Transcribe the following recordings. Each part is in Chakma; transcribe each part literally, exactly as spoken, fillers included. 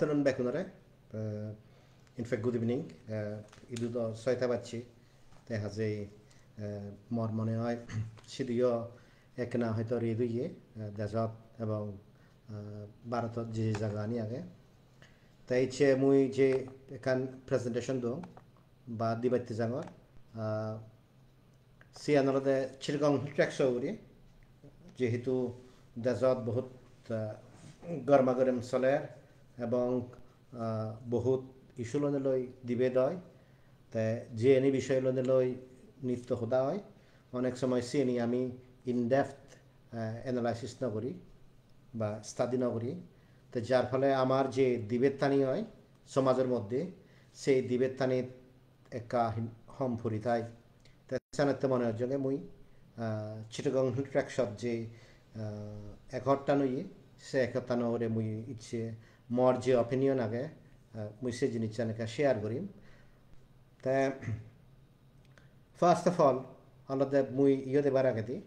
Afternoon bekkunore. Uh, in fact, good evening. Uh, idu do soita bajje. Te hajei, uh, mor mone oi sidiyo ekkena hoito ret oye, uh, dejot ebong, uh, Bharotot je je jagani age. Te icche mui je ekkan presentation dong ba dibatte jangor, uh, siyan olode Chittagong Hill Tracts-o ugure, jehetu dejot bohut, ah, gormagorm soler ebong, ah, bohut issue lonei loi debate oi, te jiyeni bishoy lonei loi nitto hoda oi, onek somoy siyeni ami in depth, ah, analysis no guri ba study no guri, te jar phole amar je debate tani oi somajor moddhe, sei debate tanit ekka hin-, hom puri thai. Te senotte mone hojjonge mui, ah, Chittagong Hill Tracts-ot je, ah, accord-tan oye, se accord-tan ugure mui icche mor je opinion age, ah, mui se jinissan ekka share gorim. Te first of all, olode mui iyot ebar agedi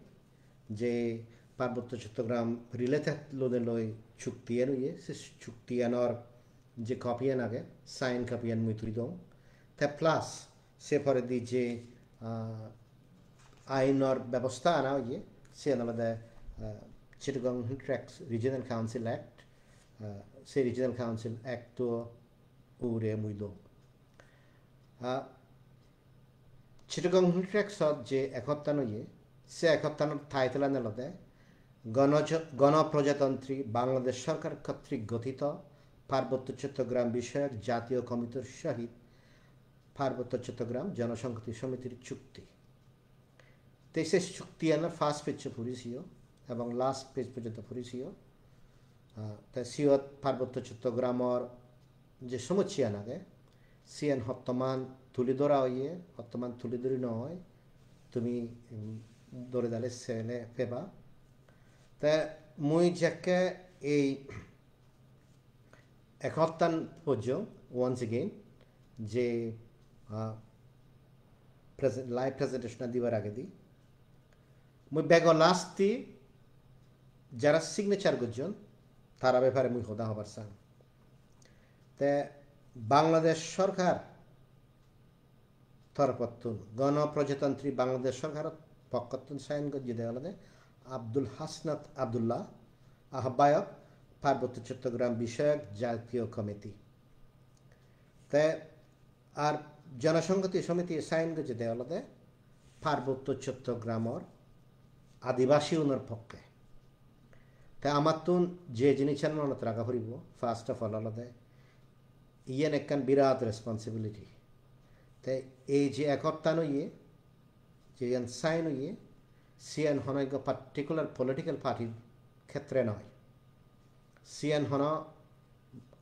je Parbotto Chattogram related lonei loi chuktiyan oye, se chuktiyanor je copy-an age, sign copy-an mui tuli dong. Te plus se poredi je, ah, ainor bebosta ana oye, siyan olode, ah, Chittagong Hill Tracts Regional Council Act, ah, se Regional Council Act-o ugure mui dong. Ah, Chittagong Hill Tracts-ot je accord-tan oye, se accord-tanor title-an olode গণ-, গণপ্রজাতন্ত্রী বাংলাদেশ সরকার কর্তৃক গঠিত পার্বত্য চট্টগ্রাম বিষয়ক জাতীয় কমিটির সহিত পার্বত্য চট্টগ্রাম জনসংহতি সমিতির চুক্তি। Te se chuktiyanor first page-o puri siyo ebong last page porjonto puri siyo. Ah, te siyot Parbotto Chottogramor je somossyan age, siyan hottoman tuli dhora oye, hottoman tuli dhori no oi, tumi, um, dhore dale sele peba. Te mui jekke ei accord-tan pojjong once again, je, ah, presen-, live presentation-an dibar agedi, mui bego last-e jara signature gojjon, tara bepare mui hoda hobar sang. Te Bangladesh sorkar toropottun, Gonoprojatantri Bangladesh sorkaro pokkottun sign gojjede olode Abdul Hasnat Abdullah, ahobbayok, Parbotto Chottogram Bishoyok Jatiyo Komiti. Te ar Jonosonghoti Somiti sign gojjede olode Parbotto Chottogramor adibasiunor pokke. Te amattun je jinissan monot raga poribo, first of all olode iyen ekkan birat responsibility. Te ei je accord-tan oye, je iyan sign oye, siyan hono ekko particular political party-r khetre noi. Siyan hono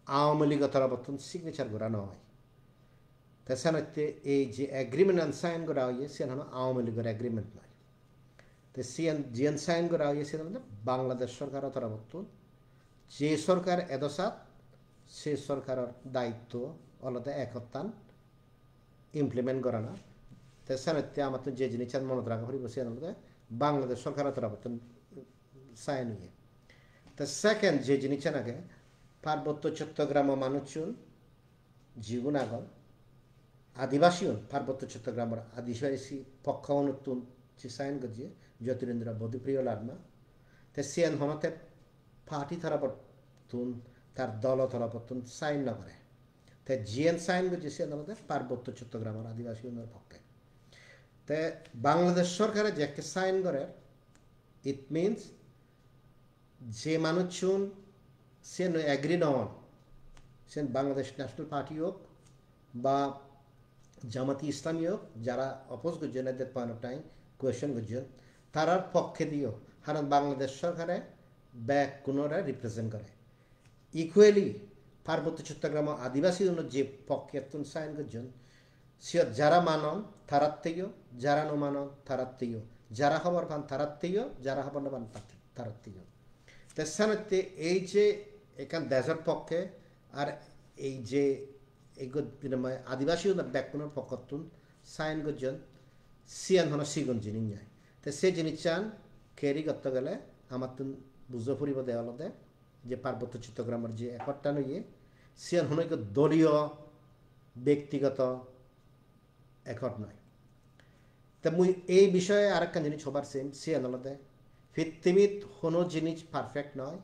Awami League-o toropottun signature gora noi. Te senotte ei je agreement-an sign gora oye, siyan hono Awami League-or agreement noi. Te siyan jiyan sign gora oye, siyan olode Bangladesh sorkaro toropottun, je sorkar edo sat, se sorkaror daitto olode accord-tan implement gorana. Te senotte amattun je jinissan monot raga poribo, siyan olode Bangladesh sorkaro toropottun sign oye. Te second je jinissan age, Parbotto Chottogramo manuchun jigun agon, adibasiun, Parbotto Chottogramor adibasi pokkogunottun je sign gojje, Jyotirendra Bodhipriya Larma. Te siyan hono te party toropottun, tar dolo toropottun sign no gore. Te jiyan sign gojje siyan olode Parbotto Chottogramor adibasiunor pokke. Te Bangladesh sorkare jekke sign gorer, it means je manuchun siyan agree no on, siyan Bangladesh National Party ok ba Jamati Islami ok, jara oppose gojjon at that point of time, question gojjon, tarar pokke diyo, haron Bangladesh sorkare bekkunore represent gore. Equally, Parbotto Chottogramo adibasiuno je pokkettun sign gojjon, siyot jara manon taratteyo, jara no manon taratteyo, jara hobor pan taratteyo, jara hobor no pan tat-, taratteyo. Te senotte ei je ekkan dejor pokke ar ei je ei go-, adibasiuno bekkunor pokkottun sign gojjon, siyan hono sigon jinis noi. Te se jinissan carry gotte gele amattun bujo puribo de olode je Parbotto Chottogramor je accord-tan oye, Siyan hono ekko doliyo, bektigoto accord noi. Te mui ei bishoye arekkan jinis hobar sem, siyan olode pittimit hono jinis perfect noi,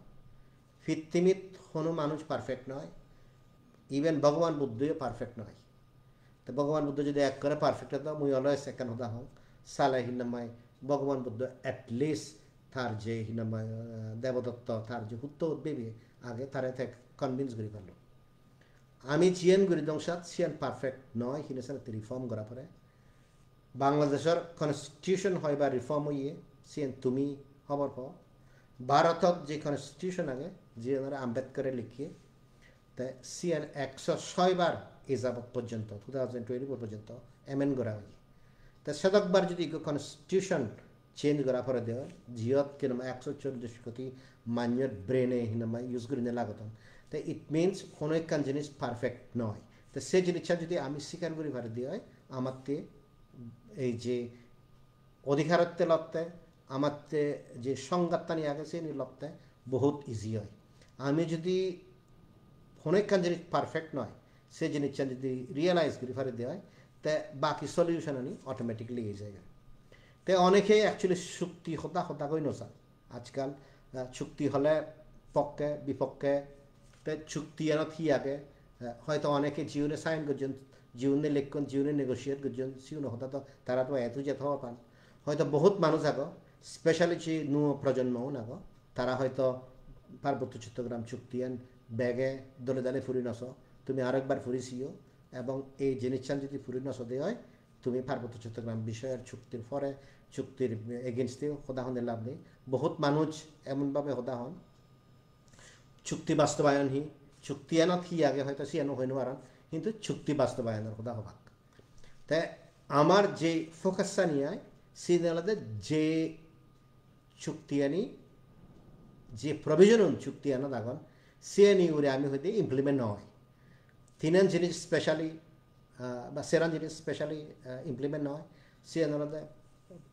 pittimit hono manuj perfect noi, even Bhogoban Buddhoyo perfect noi. Te Bhogoban Buddho jodi ekkore perfect oto, mui always ekkan hoda hong, sale hinamai Bhogoban Buddho at least tar je hinamai, eh, Debodotto, tar je hutto bebe age, tare te convince guri parlo. Ami jiyan guri dong sat, siyan perfect noi, hine sale reform gora pore. Bangladeshor constitution hoibar reform oye, siyan tumi hobor po. Bharotot je constitution age, jiyanore Ambedkare likhiye, te siyan ekso soi bar ejabot porjonto, two thousand twenty-four porjonto amend gora oye. Te sedok bar jodi ekko constitution change gora pore de oi, jiyot hinamai ekso chollish koti manjor brain-e hinamai use gurine lagodon. Te it means hono ekkan jinis perfect noi. Te se jinissan jodi ami sikar guri pari de oi, amatte ei je odhikarotte lotte, amatte je songhattani age seni lotte bohut easy oi. Ami jodi hono ekkan jinis perfect noi, se jinissan jodi realize guri pari de oi, te baki solution ani automatically ei jai. Te oneke actually chukti hoda hoda goi no san. Ajkal, ah, chukti hole pokke, bipokke, te chukti anot hi age, eh, hoito oneke jiune sign gojjon, jiune lekkon, jiune negotiate gojjon, siuno hoda to tara to A to Z hobor pan. Hoito bohut manuj ago, specially je nuo projonmo un ago, tara hoito Parbotto Chottogram chuktian bege dole dale puri no so, tumi aro ekbar puri siyo, ebong ei jinissan jodi puri no so de oi, tumi Parbotto Chottogram bishoyor chuktir pore, chuktir against-e hoda honde lab nei. Bohut manuj emon bhabe hoda hon, chukti bastobayon hi, chukti anot hi age hoito siyano hoi no paron, hintu chukti bastobayonor hoda hobak. Te amar je focus-ani ai, siyen olode je chuktiyani, je provision-un chuktiyanot agon, siyeni ugure ami hoide implement no oi. Tinan jinis specially, ah, ba seran jinis specially, ah, implement no oi. Siyan olode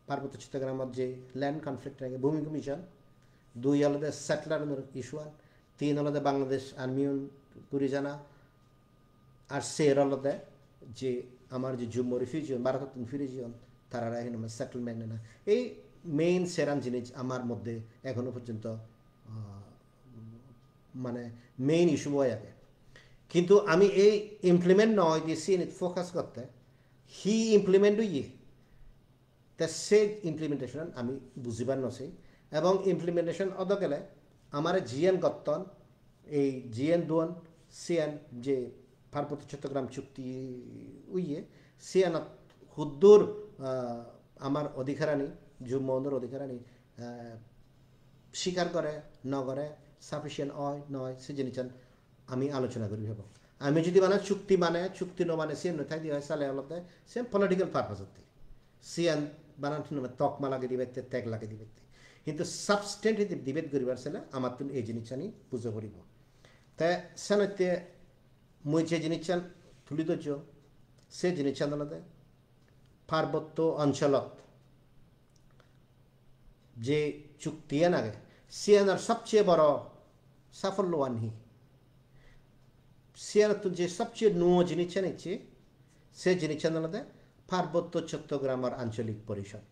Parbotto Chottogramot je land conflict age, Bhumi Commission, dui olode settler-unor issue-an, tin olode Bangladesh Army-un guri jana, ar ser olode je amar je Jummo refugee-un, Bharotottun firi jeyon, tarare hinamai settlement ena. Ei main seran jinis amar moddhe ekhono porjonto, ah, mane main issue oi age. Kintu ami ei implement no oi de siyenit focus gotte, hi implement oye, te se implementation ami bujibar no sei. Ebong implementation odo gele amare jiyen gotton, ei jiyen duon, siyen je Parbotto Chottogram chukti oye, siyenot huddur, ah, amar odhikarani, Jummo-unor odhikarani, ah, sikar gore, no gore, sufficient oi, no oi, se jinissan ami alochona guri pebo. Ami jodi mane chukti mane, chukti no mane, siyen no thai di oi, sale olode siyen political purpose otte. Siyan banan hinamai tokma lagei dibatte, tag lagei dibatte. Hintu substantive debate guribar sele amattun ei jinissani bujo poribo. Te senotte mui je jinissan tuli dojjo, se jinissan olode Parbotto oncholot je chuktiyan age, siyanor sobcheye boro safolloan hi? Siyanottun je sobcheye nuo jinissan ecche, se jinissan olode Parbotto Chottogramor Ancholik Porishod.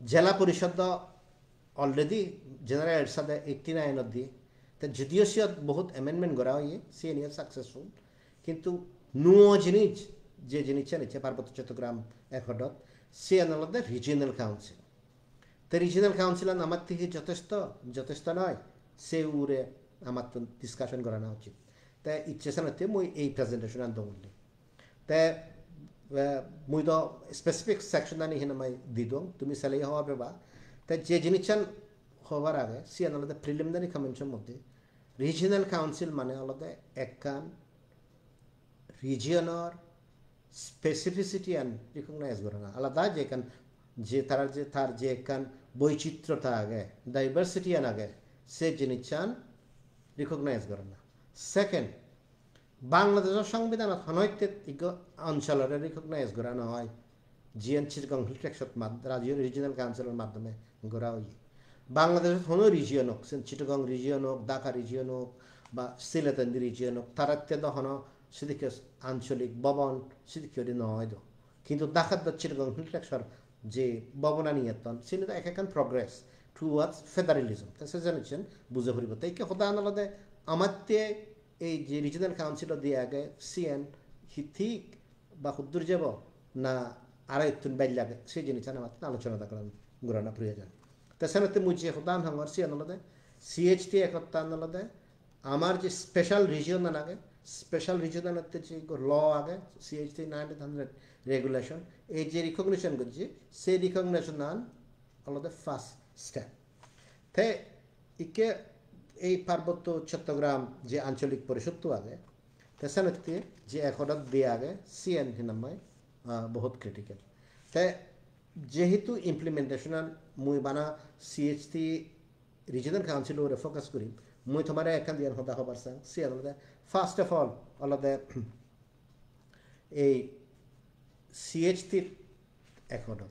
Jela Porishod do already General Head sade eighty-nine ot di, te judiyo siyot bohut amendment gora oye, siyeniyo successful, kintu nuo jinis, je jinissan ecche Parbotto Chottogram Accord-ot, siyan olode Regional Council. Te Regional Council-an amatte hi jotesto, jotesto noi, se ugure amattun discussion gorana uchit. Te icche senotte mui ei presentation-an dong. Te, eh, mui do specific section-ani hinamai di dong, tumi sele hobor peba. Te je jinissan hobar age, siyan olode preliminary comments-or moddhe. Regional Council mane olode ekkan region-or specificity-an recognize gorana. Alada je ekkan, je tarar je, tar je ekkan boichitrota age, diversity-an age, se jinissan recognize gorana. Second, Bangladeshor Songbidanot hono hitte ikko oncholore recognize gora no oi, jiyen Chittagong Hill Tracts-ot mad-, rajyo Regional Council-or maddhome gora oye. Bangladeshot hono region ok, sen Chittagong region ok, Dhaka region ok, ba Silatan region ok, taratte do hono sidikke ancholik bobon sidikke guri no oido. Kintu Dhakat do chittagong Hill Tracts-or je bobonani etton, sini do ek ekkan progress towards federalism. Te se janissen bujo puribo. Te ikke hodan olode amatte ei je regional council-o diye age, siyen hi thik ba huddur jebo na aro ittun bej lage, se jinissan amatte alochona da goran, gorana proyojon. Te senotte mui je hodan hongor siyen olode C H T accord-tan olode amar je special region-an age, special region-anotte je ikko law age, C H T nineteen hundred regulation, ei je recognition gojje, se recognition-an olode first step. Te ikke ei Parbotto Chottogram je ancholik porishod-to age, te senotte je accord-ot diye age, siyen hinamai, ah, bohut critical. Te jehetu implementation-an mui bana C H T regional council-o ugure focus gurim, mui tomare ekkan diyan hoda hobar sang, siyan olode, first of all, olode ei C H T-r accord-ot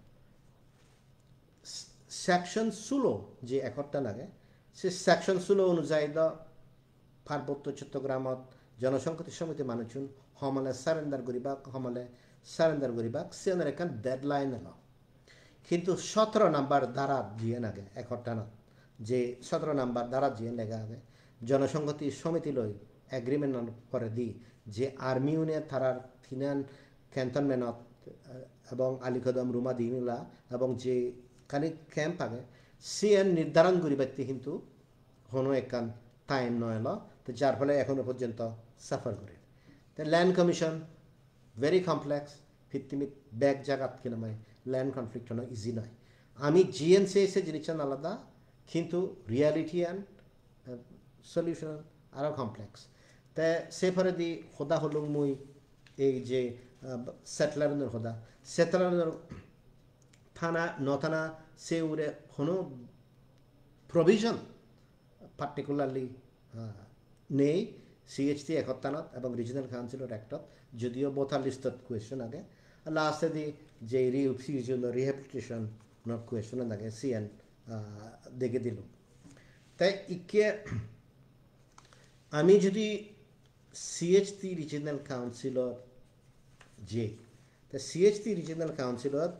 s-, section sulo je accord-tan age, se section sulo onujayi do Parbotto Chottogramot Jonosonghoti Somiti manuchun homole surrender guribak, homole surrender guribak, siyanor ekkan deadline elo. Kintu sotoro number dharat jiyen age accord-tanot, je sotoro number dharat jiyen lega age, Jonosonghoti Somiti loi agreement-or poredi je army-une tarar tinan cantonment-ot, eh, ebong Alikodom, Ruma, Dinula ebong je kani camp age, siyen nirdharon guribatte hintu hono ekkan time no elo, te jar phole ekhono porjonto suffer gorer. Te land commission very complex, pittimit bek jagat hinamai land conflict hono easy noi. Ami jiyen sei se jinissan alada, kintu reality-an, eh, solution-an aro complex. Te se poredi hoda holung mui ei je, eh, settler-unor hoda. Settler-unor thana, no thana, se ugure hono provision particularly, ah, nei C H T accord-tanot ebong Regional Council-or Act-ot, jodio voter list-ot question age. Last-edi je refugee-un rehabilitation-or question age, siyan, ah, dege dilung. Te ikke ami jodi C H T Regional Council-or je, te C H T Regional Council-ot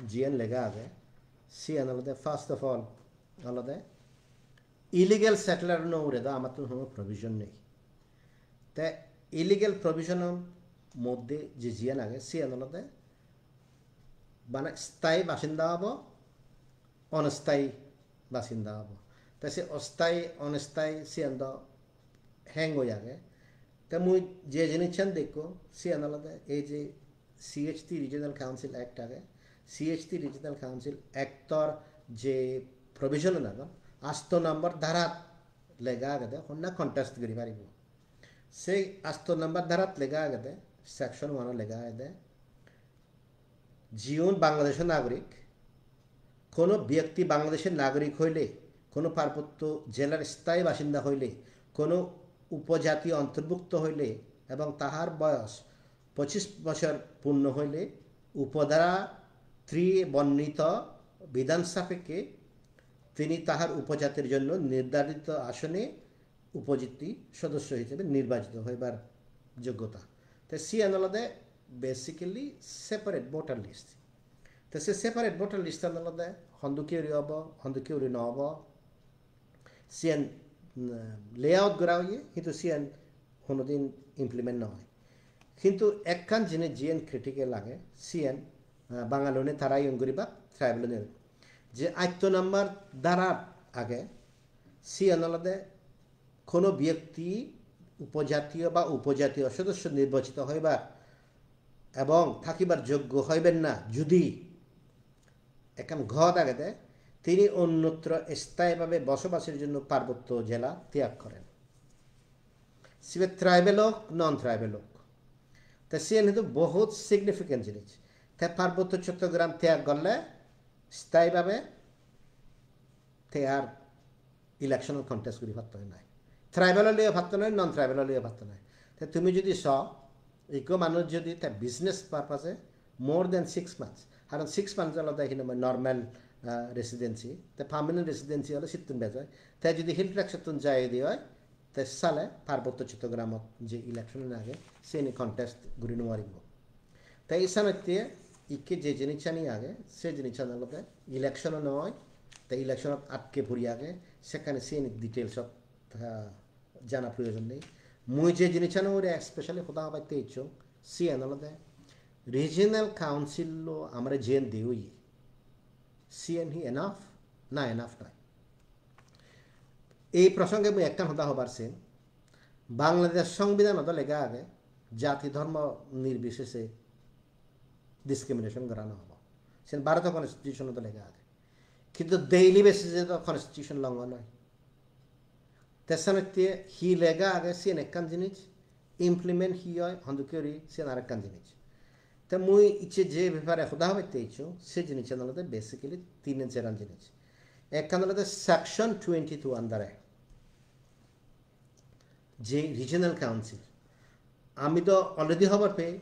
jiyan lega age, siyan olode first of all olode illegal settler-uno ugure do amattun hono provision nei. Te illegal provision-or moddhe je jiyan age, siyan olode bana sthayi basinda obo, onsthayi basinda obo. Te se osthayi, onsthayi siyan do hang oi age. Te mui je jinissan dekko, siyan olode ei je C H T Regional Council Act age, C H T Regional Council Act-or je provision agon, asto number dharat lega agede, honna contest guri paribo. Sei asto number dharat lega agede, section one-ot lega agede, jiun Bangladesho nagorik, kono byakti Bangladesho nagorik hoile, kono parbotto jelar sthayi basinda hoile, kono upojati ontorbhukto hoile ebong tahar boyos pochish bochor purno hoile, upodhara three bonnito bidhan sapekke tini tahar upojatir jonno nirdharito asone upojati sodosyo hisebe nirbachito hoibar joggota. Te siyan olode basically separate voter list. Te se separate voter list-an olode hondokke guri obo, hondokke guri no obo, siyan, mm, layout gora oye, hintu siyan honodin implement no oi. Kintu ekkan jinis jiyen critical age, siyen, ah, Bangalune tara iyen guribak, tribal-une. Je atto number dharat age, siyen olode kono byakti upojatiyo ba upojatiyo sodosyo nirbachito hoibar ebong thakibar joggo hoiben na, judi ekkan ghot agede, tini onnotro sthayibabe bosobasor jonno parbotto jela tyag koren. Sibe tribal ok, non tribal ok. Te siyen hintu bohut significant jinis. Te Parbotto Chottogram tyag gorle sthayibabe te ar election contest guri patto noi. Tribal oleyo patto noi, non tribal oleyo patto noi. Te tumi jodi so, ikko manuj jodi te business purpose more than six months, karon six months olode hinamai normal, ah, residency, te permanent residency ole sittun bej oi. Te jodi Hill Tracts-ottun jai oi, Te sale Parbotto Chottogramot je election age, seni contest guri nuarimmo. Te isanotte ikke je jinissani age, se jinissan olode election noi, te election atke puri age, sekkani seni details ot, ah, jana proyojon nei. Mui je jinissan ugure especially hoda hobatte icchung, siyan olode regional council lo amare jiyen de oye, siyan hi enough na enough noi. Ei prosonge mui ekkan hoda hobar sen, Bangladesh Songbidanot do lega age, jati dhormo nirbisheshe discrimination gora no obo. Sen Bharoto Constitution-ot do lega age. Kintu daily basis-e do Constitution longhon oi. Te senotte hi lega age siyen ekkan jinis, implement hi oi, hondokke guri siyen arekkan jinis. Te mui icche je bepare hoda hobatte icchu, se jinissan olode basically tinen seran jinis. Ekkan olode Section twenty-two under-e je regional council. Ami do already hobor pei,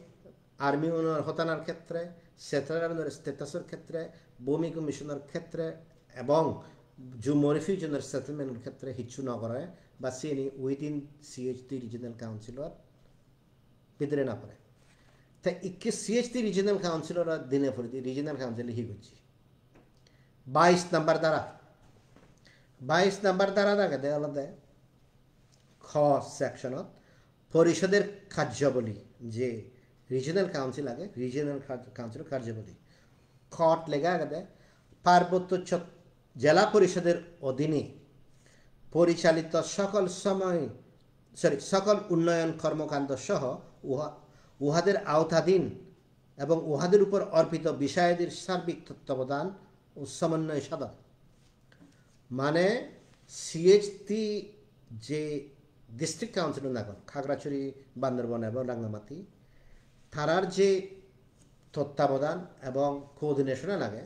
army unor hotanar khetre, settler unor status-or khetre, Bhumi Commission-or khetre ebong Jummo Refugee-unor settlement-or khetre hissu no gore, ba siyeni within C H T Regional Council-or bidire no pore. Te ikke C H T Regional Council-or dine pore di Regional Council-e hi gojje? Bais number dhara. Bais number dhara dagede olode খ section-ot porishoder karjoboli, je regional council age, regional kar-, council-or karjoboli. Q-t lega agede, পার্বত্য চট-, জেলা পরিষদের অধীনে পরিচালিত সকল সময়, sorry, সকল উন্নয়ন কর্মকাণ্ড সহ উহা-, উহাদের আওতাধীন এবং উহাদের উপর অর্পিত বিষয়াদির সার্বিক তত্ত্বাবধান ও সমন্বয় সাধন। Mane C H T je district council-un agon, Khagrachari, Bandarban ebong Rangamati, tarar je tottabodhan ebong coordination-an age,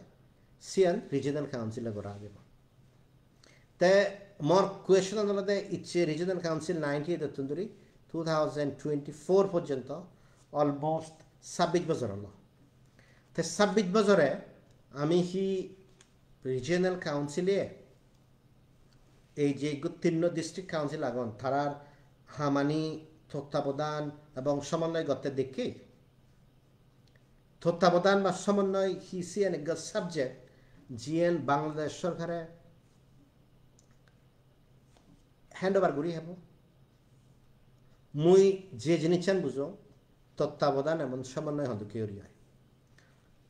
siyan regional council-e gora agibo. Te mor question-an olode icche regional council ninety-eight-ottun dhuri two thousand twenty-four porjonto almost sabbish bojor olo. Te sabbish bojore ami hi regional council-e ei je gu-, tinno district council agon, tarar hamani tottabodhan ebong somonnoy gotte dekke. Tottabodhan ba somonnoy hi siyan ekko subject, jiyen Bangladesh sorkare handover guri hebo. Mui je jinissan bujong, tottabodhan ebong somonnoy hondokke guri oi.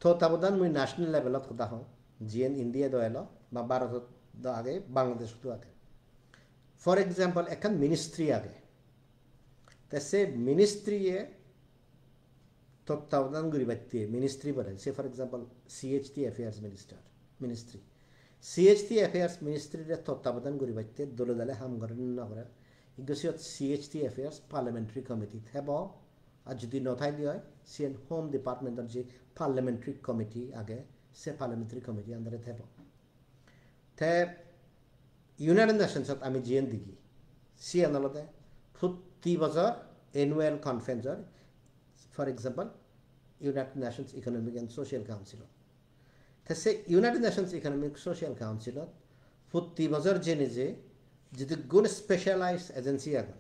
Tottabodhan mui national level-ot hoda hong, jiyen India-t o elo, ba Bharotot o age, Bangladesh-ot o age. For example, ekkan ministry age. Te se ministry-e tottabodhan guribatte ministry bore, say for example, C H T Affairs Minister, Ministry. C H T Affairs Ministry-re tottabodhan guribatte dole dale ham gore na no gore, iggo siyot C H T Affairs Parliamentary Committee thebo, ar judi no thaide oi, siyen Home Department-or je Parliamentary Committee age, se Parliamentary Committee under-e thebo. Te United Nations-ot ami jiyen degi, siyen olode protti bojor annual conference or, for example, United Nations Economic and Social Council-ot. Te se United Nations Economic Social Council-ot protti bojor jeinei je jidukkun specialized agency agon,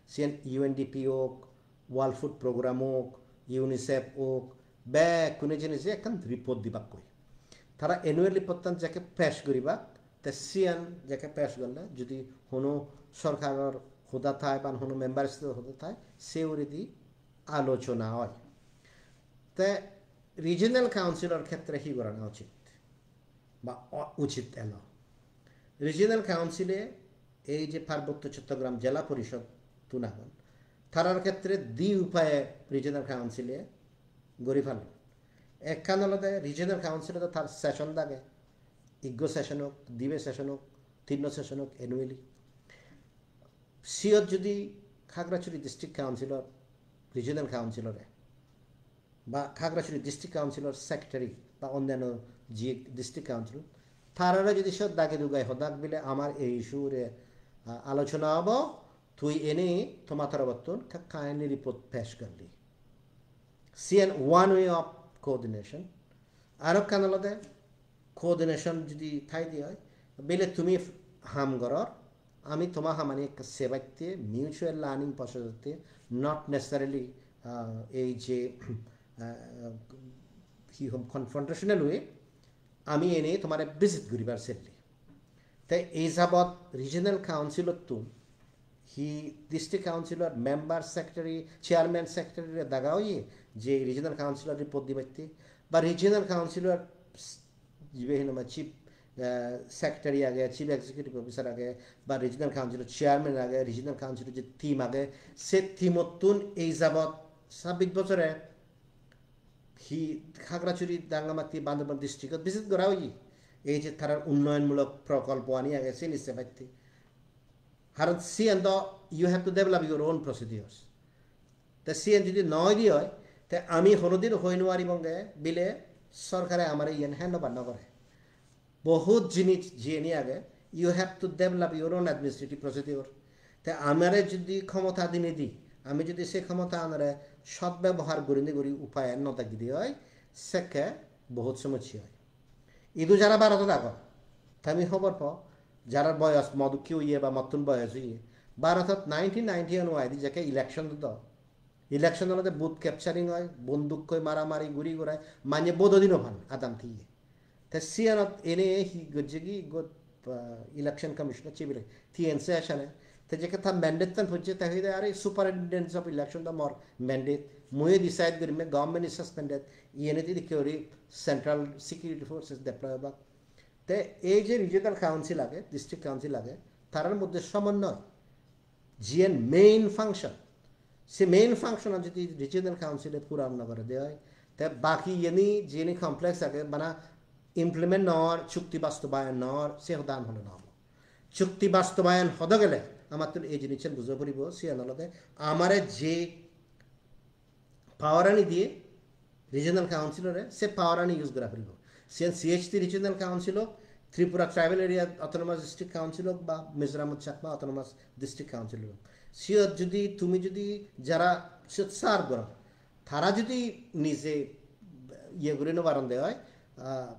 siyen U N D P ok, World Food Program ok, UNICEF ok, bekkune jeinei je ekkan report dibakkoi. Tara annual report-tan jekke pesh guribak, te siyan jekke pesh gorle, judi hono sorkaror hoda thai ba hono member state-or hoda thai, se uguredi alochona oi. Te regional council-or khetre hi gorana uchit? Ba o-, uchit elo. Regional council-e ei je Parbotto Chottogram Jela Porishod-tun agon, tarar khetre di upaye regional council-e guri pallon. Ekkan olode regional council-e do tar session dage, iggo session ok, dibe session ok, tinno session ok annually. Siyot judi Khagrachari District Council-or, Regional Council-ore ba Khagrachari District Council-or secretary ba onnanno je district council, tarare judi siyot dagi dugai hodak bile amar ei issue-re, ah, alochona obo, tui ene toma torobottun ka-, kindly report pesh gorli. Siyan one way of coordination. Arokkan olode coordination judi thaide oi, bile tumi ham goror, Ami toma hamani ekka sebatte, mutual learning process otte, not necessarily, ah, ei je, ah, hi hom confrontational way, ami ene tomare visit guribar selle. Te ei jabot regional council ottun hi district councilor member, secretary, chairman, secretary re daga oye je regional councilor report dibatte, ba regional councilor s-, jibe hinama chief, eh, secretary age, chief executive officer age, ba regional councilor chairman age, regional councilor je team age, se team ottun ei jabot sabbish bojore hi Khagrachari, Rangamati, Bandarban district-ot visit gora oye. Ei je tarar unnoyonmulok prokolpo ani age, sini sebatte. Haron siyan do you have to develop your own procedures. Te siyan jodi noi di oi, te ami honodin hoi no paribonge bile sorkare amare iyan hand over no gore. Bohut jinis jiyeni age, you have to develop your own administrative procedure. Te amare jodi khomota dinei di, ami jodi se khomota anore sot bebohar gurinei guri upayan no dagi di oi, sekke bohut somossya oi. Idu jara Bharotot agon, tumi hobor po, jarar boyos modukke oye ba mottun boyos oye, Bharotot nineteen ninety-one oide jekke election do, election olode vote capturing oi, bondukkoi maramari guri gurai, manye vote-o di no pan, adam thiye. Te siyanot ene hi gojje ki, got, ah, election commission-o chibire T N C S ane. Te jekke ta mandate tan pojje, te hoide are superintendence of election do mor mandate. Mui decide gurim, government is suspended. Iyeni te dikke guri central security forces deploy obak. Te ei je regional council age, district council age, tarar moddhe somonnoy, jiyen main function, se main function-an jodi regional council-e puran no gore de oi, te baki iyeni jiyeni complex age, bana implement no or, chukti bastobayon no or, se hodan hole no obo. Chukti bastobayon hodo gele amattun ei jinissan bujo poribo, siyan olode amare je power ani diye regional council-ore, se power ani use gora poribo. Siyan C H T regional council ok, Tripura Tribal Area Autonomous District Council ok, ba Mizoram Chakma Autonomous District Council ok, siyot jodi tumi jodi jara siyot serve goro, tara jodi nije iye guri no paron de oi, ah,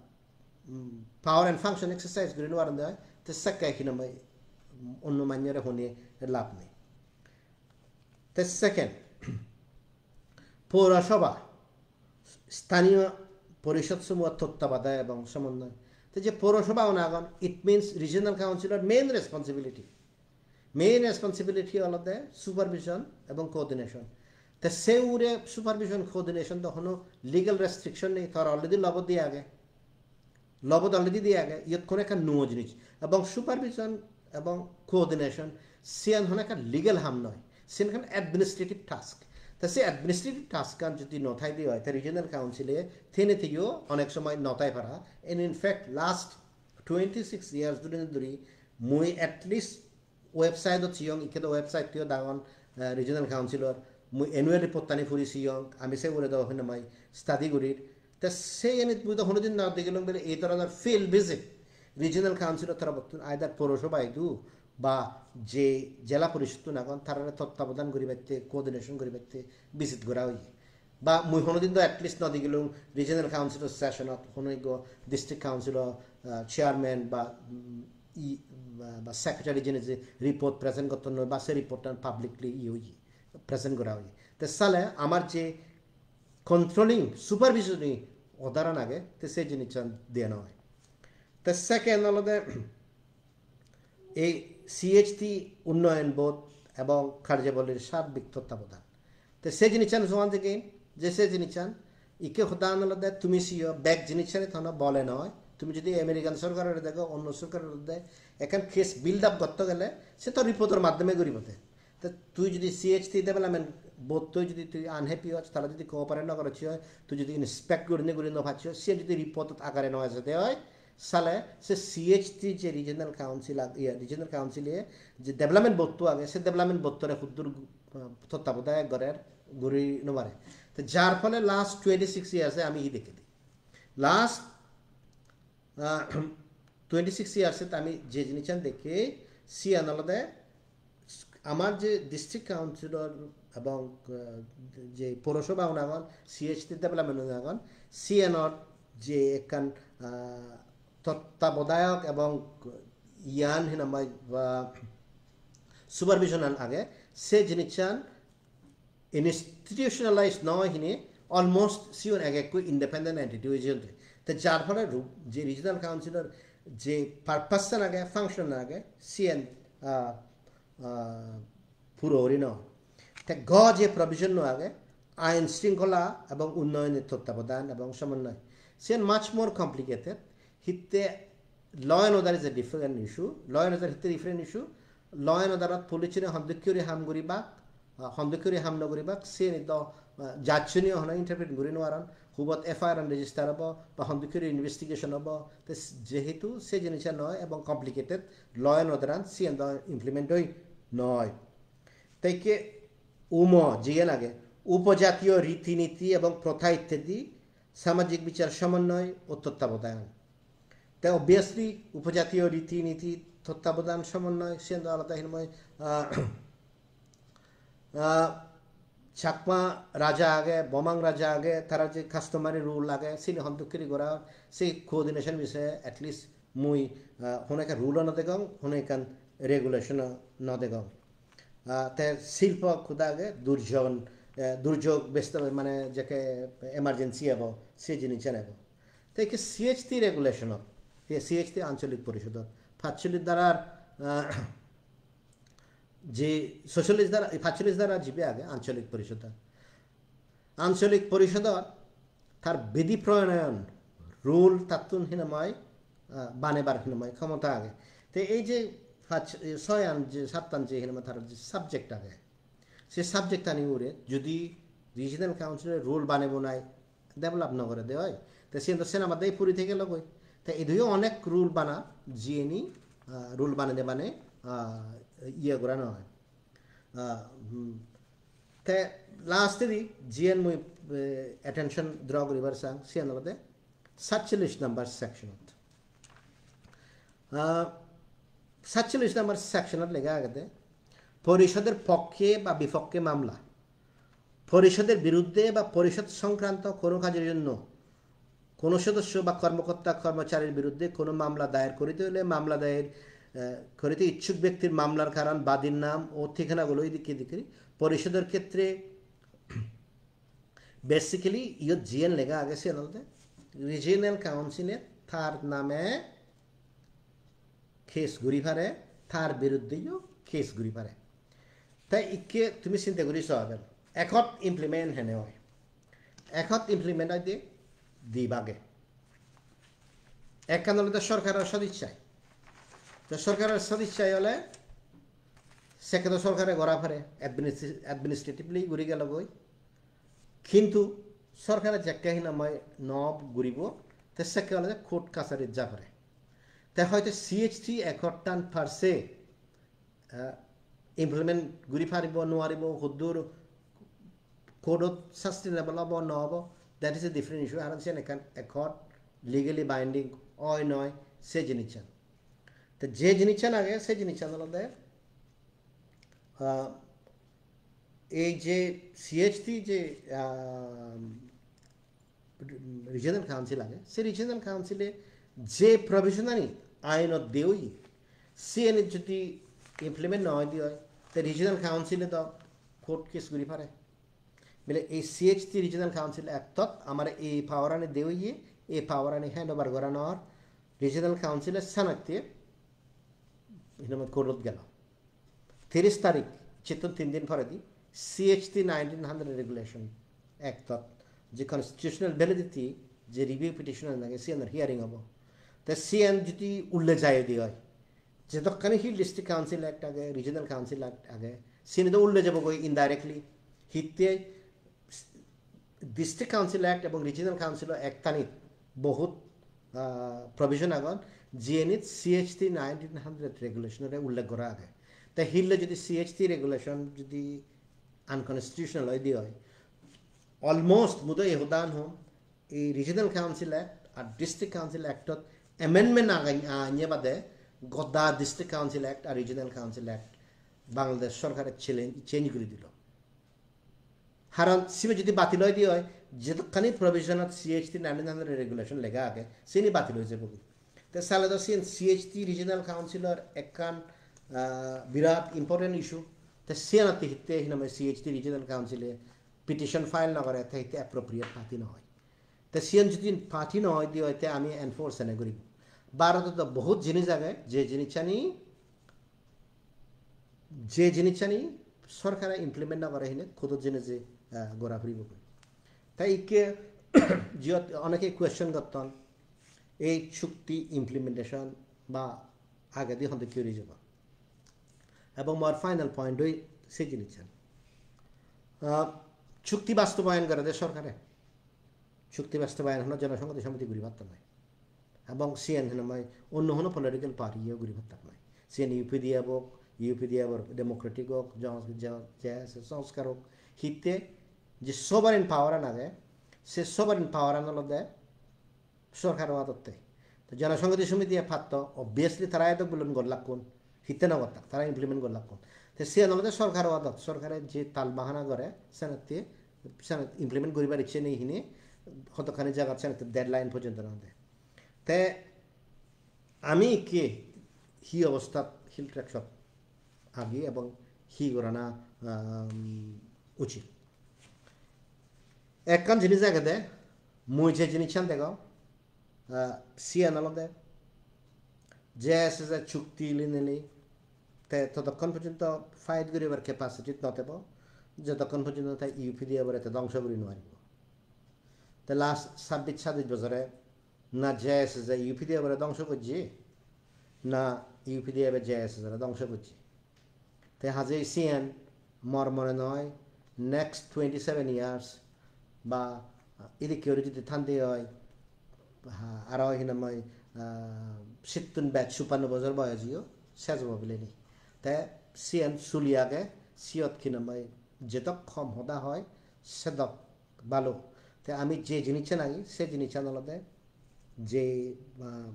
mm, power and function exercise guri no paron de oi, te sekke hinamai onno manyore hone lab nei. Te second, পৌরসভা, স্থানীয় পরিষদ সমূহ তত্ত্বাবধায়ক এবং সমন্বয়. Te je পৌরসভা un agon, it means regional council-or main responsibility. Main responsibility olode supervision ebong coordination. Te se ugure supervision, coordination do hono legal restriction nei, tor already law-bot diye age. Law-bot already diye age, iyot hono ekkan nuo jinis. Ebong supervision ebong coordination, siyan hono ekkan legal ham noi, siyan ekkan administrative task. Te se administrative task-an jodi no thai de oi, te regional council-e thene theyo onek somoy no thai para. And in fact, last twenty-six years dhuri dhuri mui at least website-ot siyong, ikke do website-tiyo dangor, eh, regional council-or, mui annual report-tani puri siyong, ami se ugure do hinamai study gurir. Te se enit mui do honodin no degilung bile ei dhoronor field visit regional council-or torobottun either porosoba idu ba je jela porisottun agon tarare tottabodhan guribatte, coordination guribatte visit gora oye. Ba mui honodin do at least no degilung regional council-or session-ot hono ekko district council-or, ah, chairman ba, mm, i, ba, ba secretary jene je report present gotton noi ba se report-tan publicly iye oye, present gora oye. Te sale amar je controlling, supervisory order-an age, te se jinissan diya no oi. Te second olode ei C H T unnoyon board ebong karjabolir sarbik tottabodhan. Te se jinissan soan theke, je se jinissan, ikke hodan olode tumi siyo bek jinissan hono bole noi. Tumi jodi American sorkarore dego, onno sorkarore de, ekkan case build up gotto gele, se to report-or maddhome guribo te. Te tui jodi C H T development board-toi jodi tui unhappy oj, tara jodi cooperate no gorocchi oi, tui jodi inspect gurinei guri no pacchi oi, siyan jodi report-ot agare no ejede oi, sale se C H T je regional council ag-, iye, regional council-e je development board-to age, se development board-tore huddur, uh, tottabodayok gorer guri no pare. Te jar phole last twenty-six years-e ami hi dekkedi? Last, uh, twenty-six years-et ami je jinissan dekki, siyan olode amar je district council-or ebong, uh, je porosoba un agon, C H T development un agon, siyanor je ekkan, ah, tottabodayok ebong iyan hinamai ba supervision an age, se jinissan institutionalized noi hine, almost siun ek ekku independent entity oi jeyon. Te jar phole ru-, je regional council or je purpose an age, function an age, siyen, ah, ah, puro guri no. Te go je provision no age, ain shringkhola ebong unnoyonor tottabodhan ebong somonnoy. Siyen much more complicated. Hitte law and order is a different issue. Law and order hitte different issue. Law and order ot police une hondokkuri ham guribak, ah, hondokkuri ham no guribak, siyeni do, ah, judge une hono interpret guri no paron. Hubot F I R an register obo, ba hondokkuri investigation obo. Te s-, jehetu se jinissan noi ebong complicated, law and order an siyen do implement oi noi. Te ikke umo jiyen age, upojatiyo riti niti ebong protha ittedi samajik bichar somonnoy o tottabodhan. Te obviously upojatiyo riti niti tottabodhan somonnoy siyen do alada hinamoi, ah, ah, Chakma raja age, Bomang raja age, tara je customary rule age, sini hondokkuri gora, se coordination bisoye at least mui, ah, hono ekkan rule o no degong, hono ekkan regulation o no degong. Ah, te silpo hudu age, durjon, eh, durjog beste mane jekke emergency ebo, se jinissan ebo. Te ikke C H T regulation ot, ye C H T ancholik porishodot, pachchollis dharar, ah, je sochchollis dhara, ei pachchollis dhara jibe age ancholik porishodot. Ancholik porishodot tar bidhi pronoyon, rule tattun hinamai, ah, banebar hinamai khomota age. Te ei je pach, eh, soyan je sattan je hinamai tar je subject age, se subject ani ugure jodi regional council e rule banebo nai develop no gore de oi, te siyen do sena bade puri thei gelo goi. Te iduyo onek rule bana, jiyeni, ah, rule banede mane, ah, iye gora no oi. Ah, hmm. Te last di jiyen mui, eh, attention draw guribar sang, siyen olode satchollis number section ot. Ah, satchollis number section ot lega agede, পরিষদের পক্ষে বা বিপক্ষে মামলা, পরিষদের বিরুদ্ধে বা পরিষদ সংক্রান্ত কোনো কাজের জন্য কোনো সদস্য বা কর্মকর্তা কর্মচারীর বিরুদ্ধে কোনো মামলা দায়ের করিতে হলে মামলা দায়ের, আহ, করিতে ইচ্ছুক ব্যক্তির মামলার কারণ, বাদীর নাম ও ঠিকানাগুলো এদিকে এদিকে পরিষদের ক্ষেত্রে basically iyot jiyen lega age siyen olode regional council e tar name case guri pare, tar biruddheyo case guri pare. Te ikke tumi sinte guri so eben, accord implement hene oi? Accord implement oi de di bage. Ekkan olode sorkaror sodichchai. To sorkaror sodichchai ole sekke do sorkare gora pare, administ-, administratively guri gelo goi. Kintu sorkare jekke hinamai no guribo, te sekke olode court kacharit ja pare. Te hoyto C H T accord tan per se, eh, implement guri paribo, no paribo, hoddur court ot sustainable obo, no obo, that is a different issue. Haron siyen ekkan accord, legally binding oi noi, se jinissan. Te je jinissan age, se jinissan olode, ah, ei je C H T je, ah, regional council age, se regional council e je provision ani ainot de oye, siyeni jodi implement no oi de oi, te regional council e do court case guri pare. Bile ei C H T regional council act ot amare ei power ani de oye, ei power ani hand over goranor regional council e sanatte hinamai court ot gelo. Tiris tarik, jittun tin din poredi, C H T nineteen hundred regulation act ot je constitutional validity je review petition an age, siyanor hearing obo. Te siyan jodi ulle jai de oi, jedokkani Hill District Council Act age, Regional Council Act age, sini do ulle jabo goi indirectly. Hitte District Council Act ebong Regional Council Act anit bohut, ah, provision agon, jiyenit C H T nineteen hundred regulation ore ullekh gora age. Te hille jodi C H T regulation jodi unconstitutional oi de oi, almost mui do ei hodan hom, ei Regional Council Act ar District Council Act ot amendment age, anye bade goda District Council Act ar Regional Council Act Bangladesh sorkare challenge, change guri dilo. Haron sibe jodi batil oi de oi, jedokkani provision ot C H T nineteen hundred regulation lega age, sini batil oi jabo. Te sale do siyen C H T Regional Council or ekkan ah, birat important issue. Te siyanotte hitte hinamai C H T Regional Council-e petition file no gore, te hitte appropriate party no oi. Te siyan jodi party no oi de oi, te ami enforce ene guribo. Bharotot do bohut jinis age, je jinisani, je jinisani sorkare implement no gore hine, court-ot jeinei je, ah, gora puribo. Te ikke jiyot oneke question gotton, ei chukti implementation ba agedi honde ki oi jebo. Ebong mor final point oi se jinissan. Ah, chukti bastobayon gorede sorkare. Chukti bastobayon hono Jonosonghoti Somiti guri patton noi. Ebong siyen hinamai onno hono political party-o guri patton noi. Siyen U P D F ok, U P D F or Democratic ok, Jon-, Jon-, J S S Sanskar ok. Hitte je sovereign power-an age, se sovereign power-an olode sorkaro adotte. To Jonosonghoti Somiti e patto, obviously tara edok bulon gollakkun, hitte no gottak, tara implement gollakkun. Te siyan olode sorkaro adot, sorkare je tal bahana gore, senotte, senot implement guribar icche nei hine, hodokkani jagat senotte deadline porjonto no de. Te ami ikke hi obosthat Hill Tracts-ot agi ebong hi gorana, um, uchit. Ekkan jinis agede, mui je jinissan degong, ah, siyan olode J S S chukti linili te totokkon porjonto fight guribar capacity no tebo, jotokkon porjonto te U P D F-ore te dongso guri no paribo. Te last sabbish sadis bojore na J S S U P D F-ore dongso gojje, na U P D F-e J S S-ore dongso gojje. Te hajei siyen mor mone noi next twenty seven years ba idikke guri jodi thande oi, ha, aro hinamai, ah, sittun bej chuppanno bojor boyos-o sej obo bileni. Te siyen suli age, siyot hinamai jedok hom hoda hoi, sedok bhalo. Te ami je jinissan agi, se jinissan olode je, ah,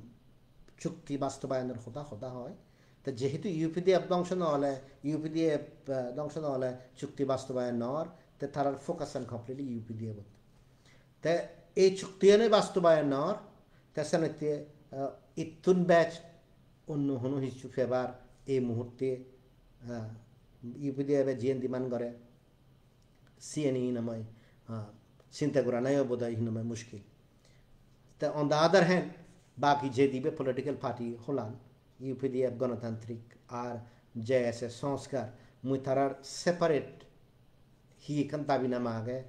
chukti bastobayanor hoda, hoda hoi. Te jehetu U P D F dongso no ole, U P D F, ah, dongso no ole chukti bastobayan no or, te tarar focus-an completely U P D F-ot. Te ei chuktiyan bastobayan no or, te senotte, ah, ittun bej onno hono hissu pebar ei muhurte, ah, U P D F-e jiyen demand gore, siyeni hinamai, ah, sinte goranayo bodoi hinamai mushkil. Te on the other hand, baki je dibe political party holan, U P D F Ganatantrik ar J S S Sanskar, mui tarar separate hi ekkan dabinama age,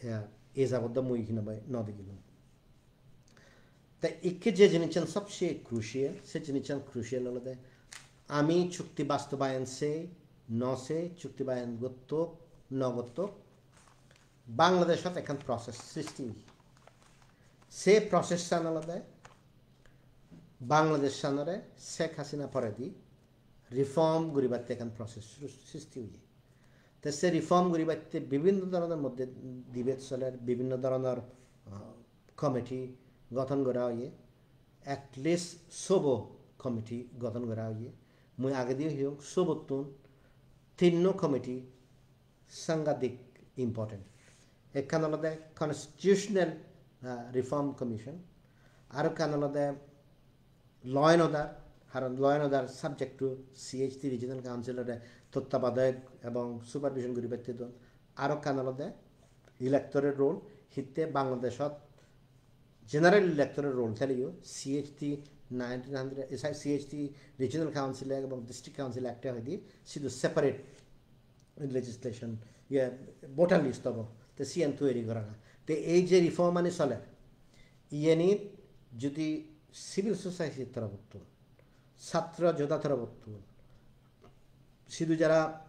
eh, e jabot do mui hinamai no degilung. Te ikke je jinissan sobse crucial, se jinissan crucial olode ami chukti bastobayan sei, no sei, chukti bayan gottok, no gottok, Bangladeshot ekkan process sristi oye. Se process-an olode Bangladesh-anore Sheikh Hasina poredi reform guribatte ekkan process sru-, sristi oye. Te se reform guribatte bibinno dhoronor moddhe debate soler, bibinno dhoronor, ah, committee gothon gora oye, at least sobo committee gothon gora oye. Mui agediyo hiyong, sobottun tinno committee sangadik important. Ekkan olode Constitutional, ah, Reform Commission, aro ekkan olode Law and Order, haron Law and Order subject to C H T Regional Council-ore tottobadayok ebong supervision guribatte don. Aro ekkan olode electoral roll, hitte Bangladeshot general electoral roll theleyo C H T nineteen hundred, eh, sorry, C H T Regional Council Act ebong District Council Act-e hoide sidu separate legislation, iye, voter list obo, te siyen toyari gorana. Te ei je reform ani soler, iyenit jodi civil society torobottun, satro joda torobottun, sidu jara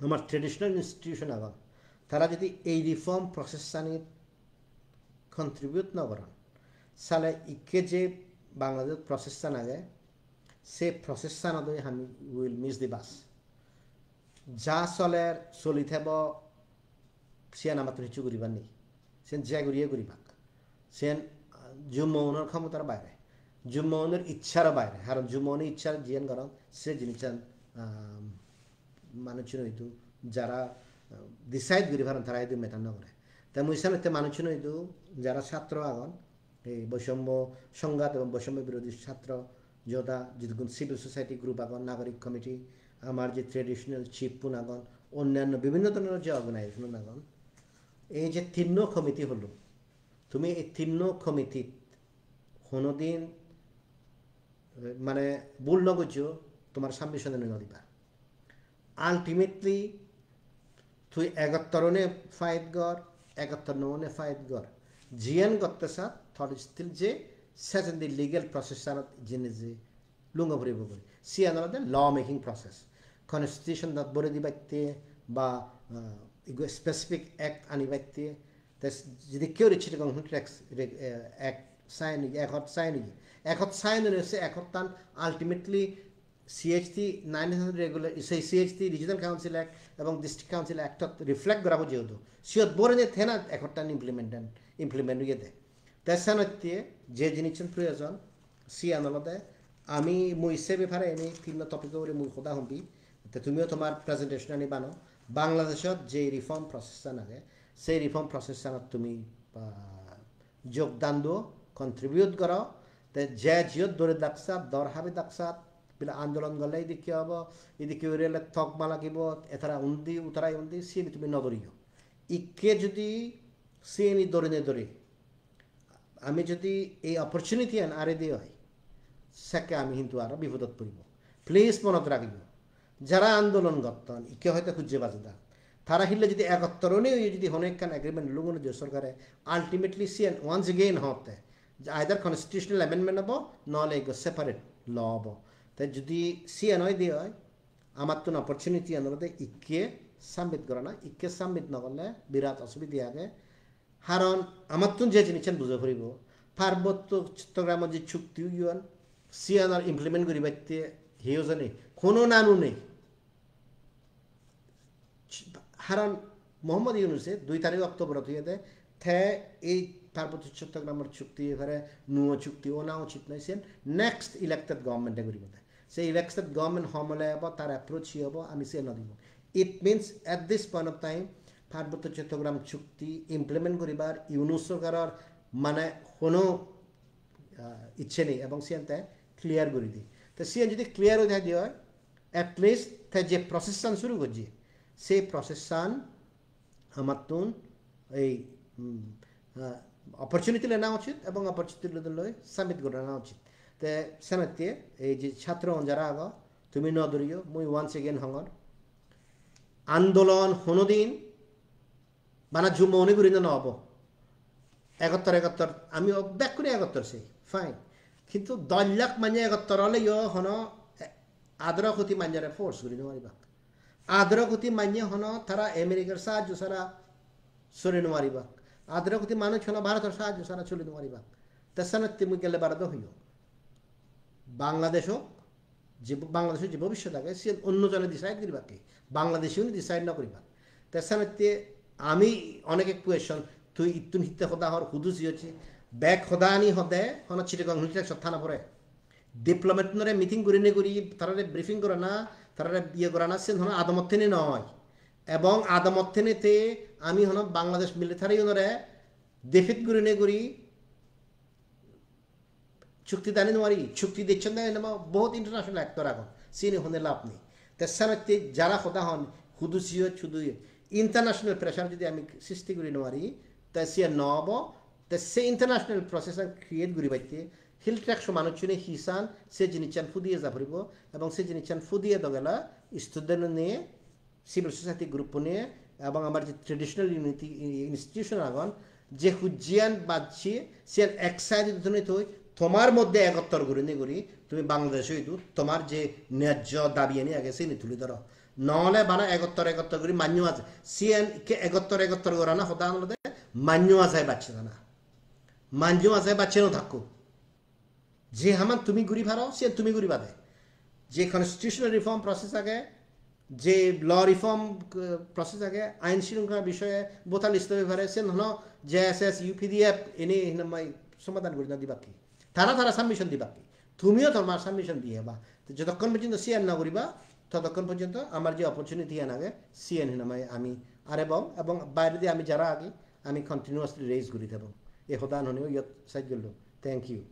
amar traditional institution agon, tara jodi ei reform process anit contribute no goron, sale ikke je Bangladesh process an age, se process anot oi ami will miss the bus. Ja soler, soli thebo, siyan amattun hissu guribar nei. Siyan je guriye guribak. Siyan, ah, jummo unor khomotar baire. Jummo unor icchar baire. Haron jummo unor icchar jiyan goron, se jinissan, ah, manuchun idu jara, ah, decide guri paron tara idu matter no gore. Te mui senotte manuchun idu jara satro agon, ei boisommo songhat ebong boisommo birodhi satro joda jidukkun civil society group agon, nagorik committee, amar je traditional chief pun agon, onnanno bibhinno dhoronor je organization un agon, ei je tinno committee holo, tumi ei tinno committee honodin, eh, mane bhul no gojjo, tomar submission ani no diba. Ultimately, tui ekottor one fight gor, ekottor no one fight gor. Jiyan gotte sat, tor still je sejendi legal process anot jeinei je lungo puribo guri. Siyan olode law making process. Constitution dot bore dibatte ba, ah, igo specific act anibatte. Te s-, jodi keu ri Chittagong Hill Tracts re-, eh, act sign, accord sign oye. Accord sign oye, se accord tan ultimately C H T nineteen hundred regular, se C H T Regional Council Act ebong District Council Act ot reflect gora bo jehetu. Siyot borene tena accord tan implement, implement oyede. Te senotte je jinissan proyojon, siyan olode ami mui se bepare eni tinno topic ugure mui hoda hom bi. Te tumiyo tomar presentation ani bano. Bangladeshot je reform process an age, se reform process anot tumi, ah, jogdan do, contribute goro. Te je jiyot dore daksat, dor habi daksat, bile andolon gorle idikke obo, idikke guri ole tokma lagibo, etara undi, utara undi, siyeni tumi no doriyo. Ikke jodi siyeni dorine dori, ami jodi ei opportunity an are di oi, sekke ami hintu aro bipodot poribo. Please monot ragibo. Jara andolon gotton, ikke hoyto hujje bajeda. Tara hille jodi egottor onei oye jodi hono ekkan agreement lungone je sorkare, ultimately siyan once again hotte, je either constitutional amendment obo, nole ego separate law obo. Te jodi siyan oi di oi, amattun opportunity an olode ikke submit gorana, ikke submit no gorle birat osubide age. Haron amattun je jinissan bujo poribo, Parbotto Chottogramot je chukti oyon, siyanor implement guribatte hiyo jani hono nanu nei. Ch-, haron Mohammad Yunuse dui tarik October-ot hoyede, te ei Parbotto Chottogramor chukti bepare nuo chukti ona uchit noi, siyan next elected government-e guribo de. Se elected government hom ole obo, tar approach hi obo, ami siyan no dibo. It means at this point of time, Parbotto Chottogram chukti implement guribar Yunus sorkaror mane hono, ah, icche nei, ebong siyan te clear guri di. Te siyan jodi clear oi thai di oi, at least te je process an suru gojje, se process an amattun ei, mm, ah, opportunity lena uchit ebong opportunity loi submit gorana uchit. Te senotte ei je chhatro jara ago, tumi no doriyo, mui once again hongor, andolon honodin bana jummo une guri no obo. Egottor, egottor, ami o-, bekkune egottor sei, fine. Kintu dos lakh manye egottor oleyo hono, eh, adaro koti manyore force guri no paribak. Adaro koti manye hono tara Americar sahajjo sara sori no paribak. Adaro koti manuj hono Bharotor sahajjo sara sori no paribak. Te senotte mui gelle bare do hoyong, Bangladesh ok, je Bangladeshor je bhobissot age, siyan onno jone decide guribakke. Bangladeshi une decide no guribak. Te senotte ami oneke question, tui ittun hitte hoda hor, hudu jiyochi, bek hoda ani hode, hono Chittagong Hill Tracts-ot thana pore. Diplomat unore meeting gurinei guri, tarare briefing gorana, tarare iye gorana, siyan hono adamot thene noi. Ebong adamot thene te ami hono Bangladesh military unore defeat gurinei guri, chukti dani no pari, chukti dicchon dani no, bohut international actor agon, sini hone lab nei. Te senotte jara hoda hon, hudu siyo, chudu yo. International pressure jodi ami sristi guri no pari, te siyan no obo, te se international process an create guribatte, Hill Tracts-o manuchune hi san, se jinissan fudiye ja poribo, ebong se jinissan fudiye dogela student-une civil society group-une ebong amar je traditional unity institution agon, je hujjiyan bajje, siyan ek side-ot thoi, tomar moddhe egottor gurinei guri, tumi Bangladesh-o idu, tomar je nyajjo dabi ani age, sini tuli dhoro. Nole bana egottor, egottor guri manyo aje. Siyan ikke egottor, egottor gorana hoda olode manyo aje bacche dana. Manyo aje bacche no thakko. Je haman tumi guri paro, siyan tumi guriba de. Je constitutional reform process age, je law reform, eh, process age, ain shringkhola bishoye, voter list-o bepare, siyan hono J S S, U P D F, ini hinamai somadan guri no dibak ki. Tara tara submission dibak ki. Tumiyo tomar submission diye ba. To jotokkon porjonto siyan no guriba, totokkon porjonto amar je opportunity an age, siyan hinamai ami arebong, ebong bairedi ami jara agi, ami continuously raise guri thebong. E hodan hone iyot sej gollo. Thank you.